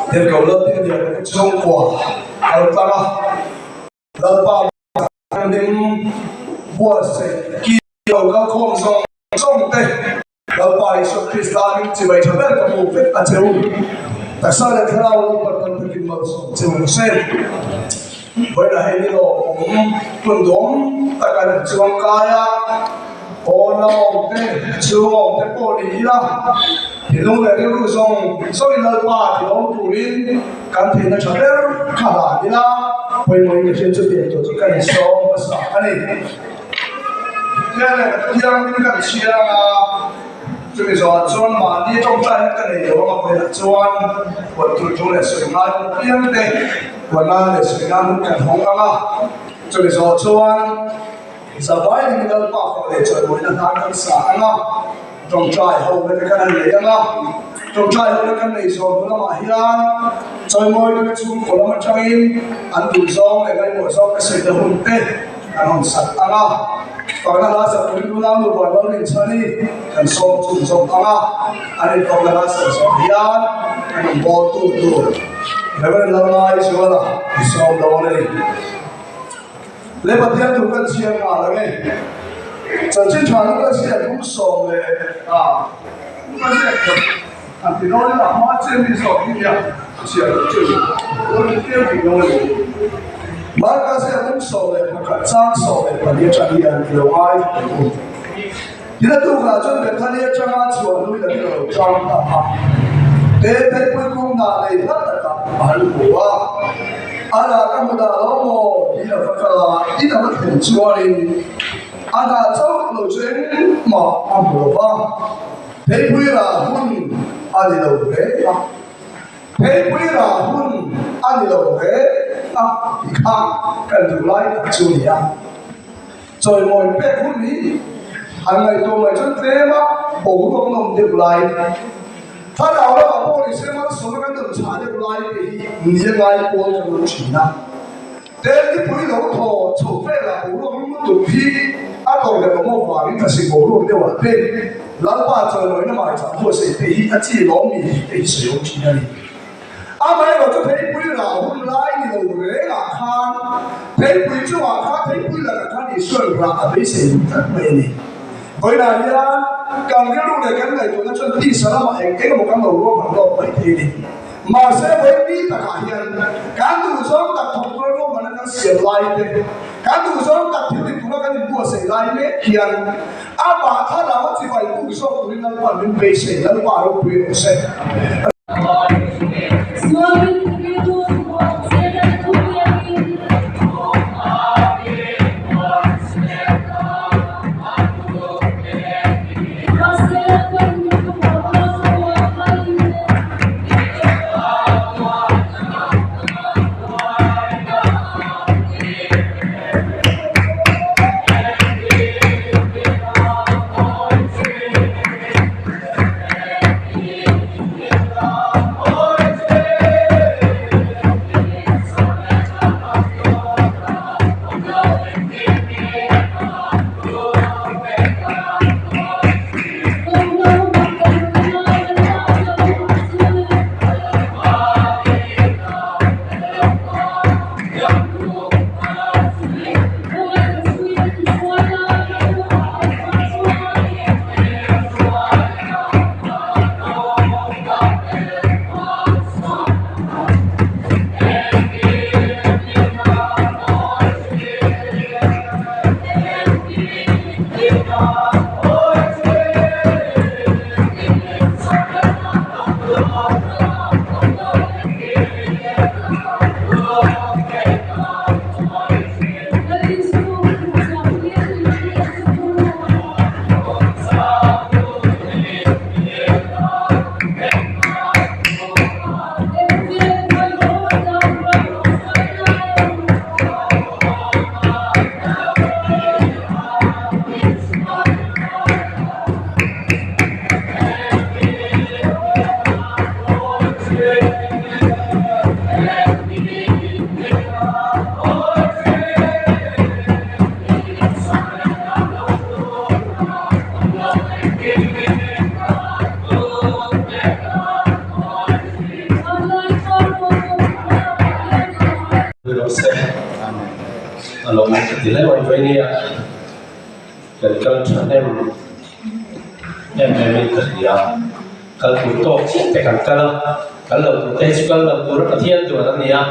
Tirhkoh Lalthianliana te chhungkua kal tlang a, Lalpa hnim buatsaih ki lo kal khawm zawng zawng te Lalpa Isua Krista hming chibai tha ber ka hmuh vek a che u. Taksa leh thlarau Lalpa tan takin malsawm che u se. Vawiinah hei ni lawmawm hun dawm tak a rawn chuang kai a, pawn la awm te, chhung awm te pawh ni ila, thinlung leh rilru zawng zawngin Lalpa tilawm turin kan theihna tha ber kha hlan ila, pawimawhin ka hriat chutiang tur chu ka insawm hmasa a ni. Heng lehkha thianghlim kan chhiar a. Chumi zawhah chuan mahni tawngtai hi ka nei lo ang a vawilah chuan huat tur thu leh sawi ngai awm piang te huatna leh sawi nan hun kan hawng ang a. Chumi zawhah chuan zavai ding Lalpa fak leh chawimawina hna kan sa ang a, tawngtai ho na te kan han nei ang a. Tawngtai ho na kan nei zawh hnu lamah hian chawimawi te chhungkaw lam atangin an duhzawng leh ngaihmawh zawng te sawi na hun te kan hawn sak ang a. Fakna hla sak turin unau nu Van Lalrin Chhani kan sawm chhun zawk ang a, an infakna hla sak zawh hian an rawn bawl tu tur Reverend Lalngai Zuala i sawm dawn a ni. Le Pathian thu kan chhiar nghal ang e. Chanchin tha Luka ziak kum sawm leh a Luka ziak khat han ti dawn ila hma chen mi zawk hi nia chhiar loh chu ni. Luka ziak ti dawn a ni. Marka ziak bung 11 chang 14 atang hian i lo ngaithla ang u. Tin a tukah chuan Bethany atanga chhuah hnuin an lo tlang ta a, te pheipui kung hnah nei hla takah an hmu a. A hnah ka hmu dah lo maw? tiin a va kal a, in a va thlen chuanin a hnah chauh lo chu engmah a hmu lo va, pheipui rah hun a ni lo hle a. Pheipui rah hun a ni lo hle a tih kha kan duh lai tak chu a ni a. Chawimawi pek hun hi han ngaihtuah mai chuan tlem a boruak nawm deuh lai, thlarau lamah pawh ni se malsawmna kan dawn chhah deuh lai te hi ni a ngai pawl kan awm thin a. Teltipui lo thaw chho velah boruak lutuk hi a tawrh leh awm avangin thlasik boruak deuhah te Lalpa chawimawina maicham buatsaih te hi a chi lawm mi tih te hi sawi awm thin a ni. Amaherawh chu theipui rah hun lai ni lo rengah khan theipui chungah khan theipui lakah khan Isuan rah a beisei duh tlat mai a ni. Vawiinah hian kan rilru leh kan ngaihtuahna chuan tisa lamah eng eng emaw kan lo ruahman lawk mai thei a ni. Mahse vawiin ni takah hian kan duhzawng tak thawk tura ruahmanna kan siam lai te, kan duhzawng tak thil ti tura kan inbuatsaih lai mek hian amah thlarau a chibai buk zawk turin Lalpa'n min beisei, Lalpa ropui rawh se. A lo awm ka ti hle mai Vainia kan kal thahnem em em in ka hria kal tur tawk chiah te kan kal a kal lo tur te hi chu kal lo tura Pathian duan a ni a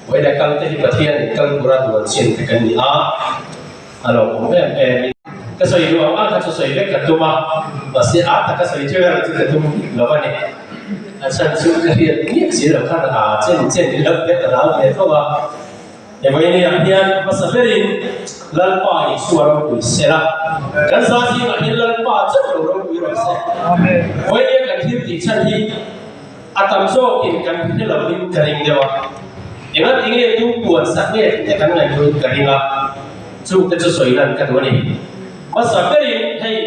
vawiin kal te hi Pathian in kal tura duan chin te kan ni a a lo awm em em in ka sawi duh ang ang kha chu sawi vek ka tum a mahse a taka sawi chu erawh chu ka tum lo a ni a chhan chu ka hriat miah si lo khan a chen chen in lo te ka hlau ve tho a. Evaini ah hian hmasa berin Lalpa Isua ropui se la, kan za zingah hian Lalpa chauh lo ropui rawh se. Vawinia kan thil tih chhan hi a tam zawkin kan hre lovin ka ring deuh a, engati nge tum puan sak nge tih te kan ngaihtuahin ka ring a, chungte chu sawi lan ka duh a ni. Hmasa berin hei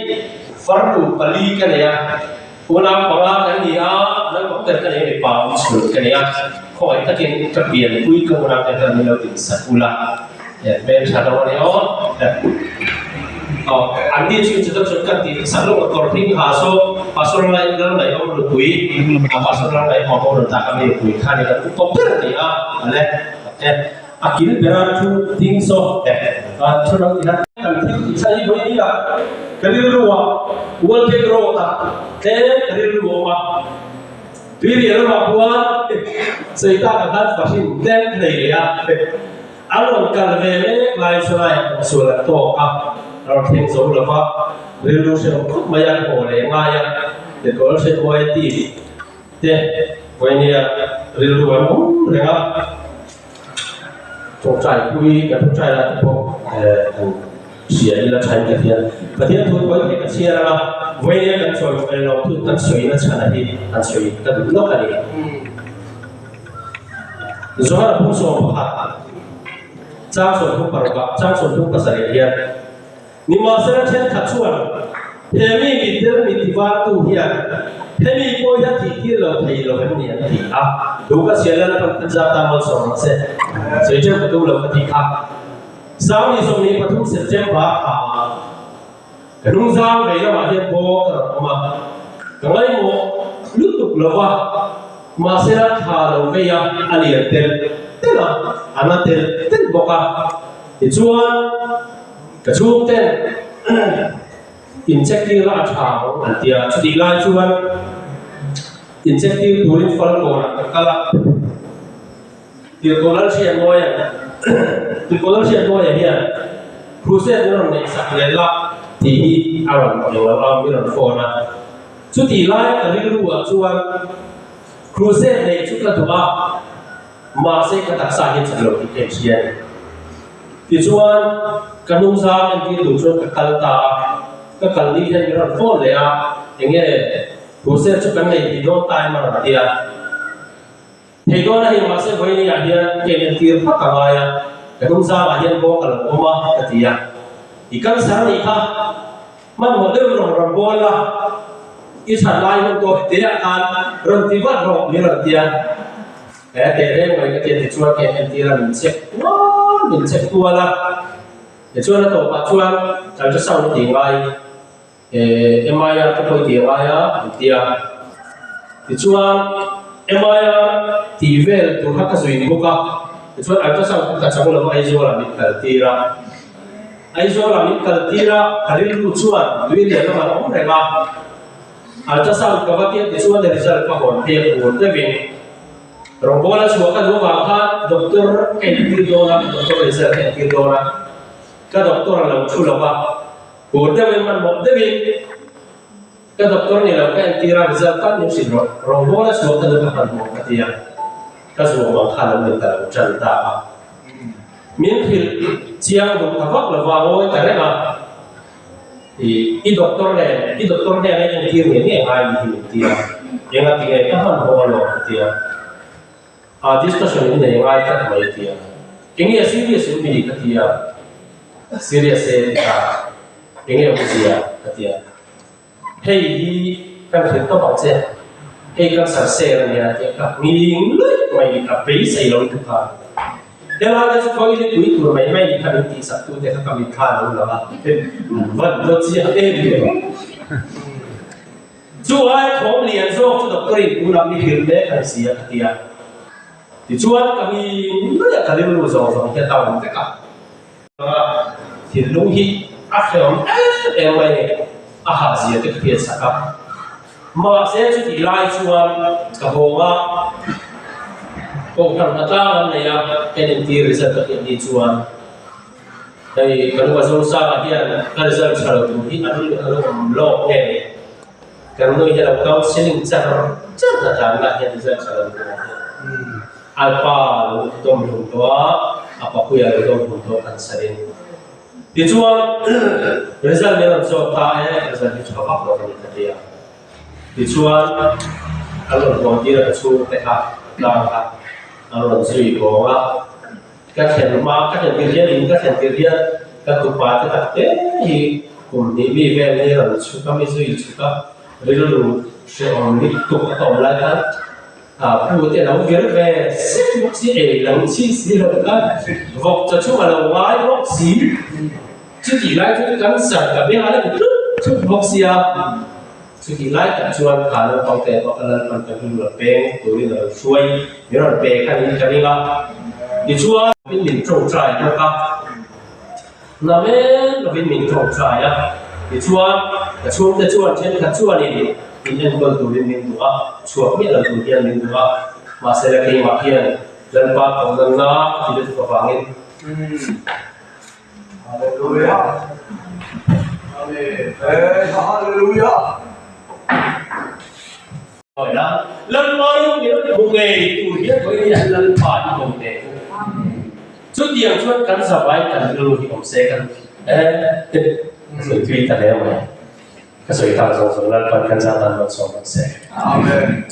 farnu pali ka nei a. Unau panga kan ni a, naupang ber ka nei mipa awm chhun ka ni a, khawngaih takin ka pianpui ka unau te hian min lo insak ula, hmel tha lo a ni aw. Aw, an ni chu chuta chuan ka tih sak lawk a, kawr hring ha saw Pastor Lai Lalngaihawm nupui, Pastor Lalngaihawm awm rawn tak a mi nupui kha ni kan upa ber a ni a, ale e. A kil bera thu ding zawk leh thu lo ti hlat. Kan thil tih chhan hi vawi nia ka rilru ah Walgate Road ah tlem ka rilru a awm a, Tuirial lamah khuan Saita ka hlat fahrin tlem ka nei leh a. An rawn kal ve mek lai chu laiah tawhsual an tawk a, a rawn thleng zo lo va, rilru hrehawm khawp mai an haw leh ngai a, Tirhkoh Hretmuaia team te vawinia rilru an awm reng a, tawngtai pui kan tawngtai lai te pawh an hria ila thain ka hria. Pathian thu tawi theih ka chhiar ang a, vawinia kan chawi lo thu kan sawina chhan a hi an sawi ka duh lawk a ni. Zohar phung 11 chang 36 ah chang 37 hian Nimahsela thenkhat chuan he mi mitdel mi tivartu hian hemi pawh hian thih tir lo thei lo em ni an ti a, thu ka chhiar Lalpan khat zat tan malsawm rawh se, sawi teuh ka tum lo ka tih kha. 23 September kha Ka hnungzang vei lamah hian bawk a rawn awm a, ka ngaimawh lutuk lo va, mahse a tha lo vei a, a lian telh telh a, a na telh telh bawk a. Tichuan, ka chhungten incheck tir la a tha ang an ti a, chutih lai chuan incheck tir turin Falkawnah ka kal a. Tirhkoh Lalhriatmawia Tirhkoh Lalhriatmawia hian Crusade min rawn ngaihsak leh la tih hi a rawn eng lo a, min rawn phone a. Chutih lai ka rilru ah chuan Crusade neih chu ka duh a, mahse ka taksa hian chak lo tih ka inhria a ni. Tichuan ka hnungzang entir tur chuan ka kal ta a, ka kal ni hian min rawn phone leh a, enge Crusade chu kan nei thei dawn ta em a rawn ti a. Thei dawn a hei mahse vawinia hian ka inentir phak a ngai a, ka hnungzangah hian bawk a lo awm a ka ti a. I cancer a nih kha, hmanhmawh deuhin rawn rawn bawl la, i that lai hun tawh teah khan rawn ti vat rawh min rawn ti a. He teh reng mai ka ti a tichuan ka inentir a, min check tual min check tual a, tichuan a tawpah chuan ultrasound a tih ngai. MIR te pawh i tih a ngai a an ti a. Tichuan MIR tih vel tur kha ka zui bawk a, tichuan ultrasound kha ka chang lo a Aizawlah min kal tir a. Aizawlah min kal tir a, ka rilru chuan tui lian lamah a awm reng a. Ultrasound ka va tia tichuan result ka hawn phei a phur deuhin rawngbawla chhuah ka duh avang khan doctor ka entir dawn a, doctor result ka entir dawn a, ka doctor a lo thu lo va. Phur deuhin hmanhmawh deuhin ka doctor ni lo ka entir a result tan min hrilh rawh, rawngbawla chhuak ka duh ka hmanhmawh ka ti a, ka zuam ang khan an min ta lo tan ta a. Min hrilh chiang duh ta vak lova ngawi ta reng a, ih i doctor nen i doctor hnena i entir ngei ngei ngai ni hi min ti a, enga ti nge ka hmanhmawh alawm ka ti a. A discussion in nei ngai tlat mai a ti a. Enge serious in mi ka ti a. Serious e ti ta. Enge awmzia ka ti a. Hei hi kan hrilh tawp ang che. Hei cancer cell a nia a ti a. Ka nghing luih mai ka beisei lo lutuk a. Helai te chu khawi hi pui tur mai mai ni kha min tihsak tu te kha ka mitthla a lo lang a. Van dawt chiang em em. Chu ai thawm lian zawk chu doctor in tunah mi hrilh mek a ni si a ka ti a. Tichuan ka mi nuih a ka rilru zawng zawng hi a down vek a. Thinlung hi a hrehawm em em mai ni, a hah zia te ka hriat sak a. Mahse chutih lai chuan ka hawng a, kohhran hna tlang an nei a, ka inentir result ka hriat ni chuan Hei ka nu a Zosanga hian ka result tha lo tur hi a rilru a lo awm lawk nge ni? Kan nu hi a lo counselling char char na tlan lah hian result tha lo tur ang hian a pa a lo dawm hlum tawh a, a papuia a lo dawm hlum tawh kan sarin. Tichuan result min rawn zawt ta e, result hi tha vak lo a ni ka ti a. Tichuan an rawn hawn tir a ka chhungte kha tlang kha an rawn zui kawng a. Ka thlen hma, ka thlen tir hian in ka thlen tir hian ka tupa te tak te hi kum hnih mi vel hi rawn chhuk a, mi zui chhuk a, rilru hrehawm lutuk a ka awm lai khan pu te lo vir ve sek bawk si, ei lo chi si lo khan vawk chaw chhung a lo ngai bawk si, chutih lai chu cancer ka beng a la ti tlut tlut bawk sia. Chutih lai tak chuan kha naupang te pawh ka Lalpan ka hnung la peng turin a lo hruai, min rawn pe kha niin ka ring a. Tichuan. Min tawngtai bawk a, na men lovin min tawngtai a. Tichuan, ka chhungte chuan thenkhat chuanin min enkawl turin min duh a, chhuak miah lo tur hian min duh a. Mahse la keimah hian Lalpa kohna na ka ti lutuk avangin. Hallelujah. Amen. Hallelujah. Lalpa rawng i hmu ngei tur hian vawiin hian Lalpa i awm ve u. Chutiang chuan kan zavai kan rilru hi awm se kan eh sawi tui ta hle mai. Ka sawi tak zawng zawng Lalpan kan zah tan rawn sawm ang se. Amen.